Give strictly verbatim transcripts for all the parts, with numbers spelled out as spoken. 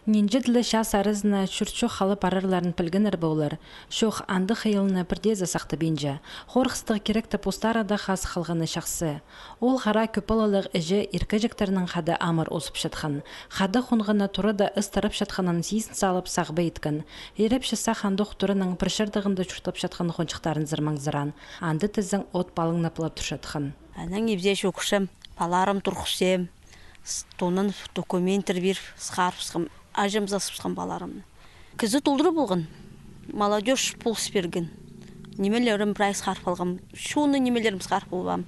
Нинҷе-де ле час аразына чуртчох халып парарларын пілгеннер бе олар? Чох, андағ хыйалны пірдеезі сахтабинча. Хорғыстығ киректі постары даа хазых халғаны чахсы. Ол хара кӧп палалығ іҷе иркеҷектернең хада амыр озып чатхан. Хада хонғаны турада ыстырып чатханын сизін салып сағба иткен. Ирепчі сах андох тураның пір чардығында чуртап чатхан хонҷыхтарынзар маңзыраан. Анда тізең от палаңнаплап турчатхан. Анаң ибзе чӧкчем, паларым турғысчам, тонын документтер пиріп, сығарыбысхам, аҷам сасыбысхам паларымны. Кізі толдыра полған, молодёжь полыс пирген. Нимелерім прай сығарып алғам, чонның нимелерін сығарып полбаам.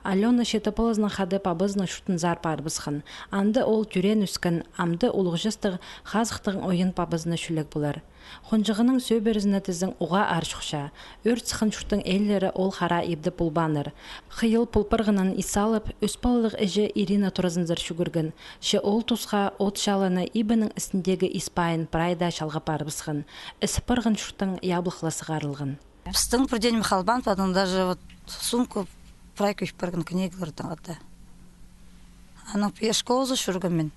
Алёна читі палазынаң хада пабазының чуртынзар парыбысхан. Анда ол тӧреен-ӧскен, амды улуғ частығ хазыхтығ ойын пабазына чӱлек полар. Хонҷығының сӧбірезіне тізең уғаа аар чохча. Ӧӧр сыххан чурттың ээлері ол хара ибде полбааннар. Хыйал пол парғанын ис салып, ӱс палалығ іҷе Ирина туразынзар чӱгӱрген. Че ол тусха от чаланы ибінің істіндегі ис пайын прай даа чалғап парыбысхан. Ізіп парған чурттың яблых ла сығарылған. Пістің пір дее ниме халбаан, потом даже вот сумка прай кӧй парған, книгалардаң ада. Анаң пешкозы чӱргем мин.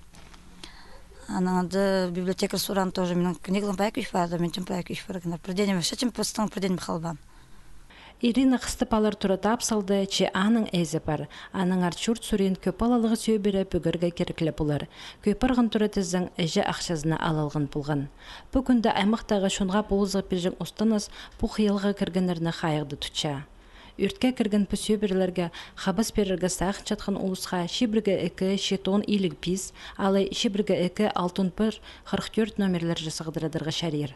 Анаң анда библиотекарь суран тоже, минің книгаларым прай кӧй парды, мин тем прай кӧй парған. Пір дее ниме, че тем пістің пір дее ниме халбаан. Ирина хыстап алар тура тап салды, че аның ээзі пар. Аннаңар чурт сурин кӧп палалығ сӧбіре пӱгерге кирек ле полар. Кӧй парған тура тізең, іҷе ахчазына ал алған полған. Пу кӱнде аймахтағы чонға полызығ пирҷең устанас пу хыйалға кіргеннерні хайығда тутча. Ӧртке кірген пу сӧбірелерге хабас пирерге сағынчатхан улусха чибіргі ікі, читон иліг пис, алай чибіргі ікі, алтон пір, хырых тӧрт номерлерҷе сығдырадарға чарир.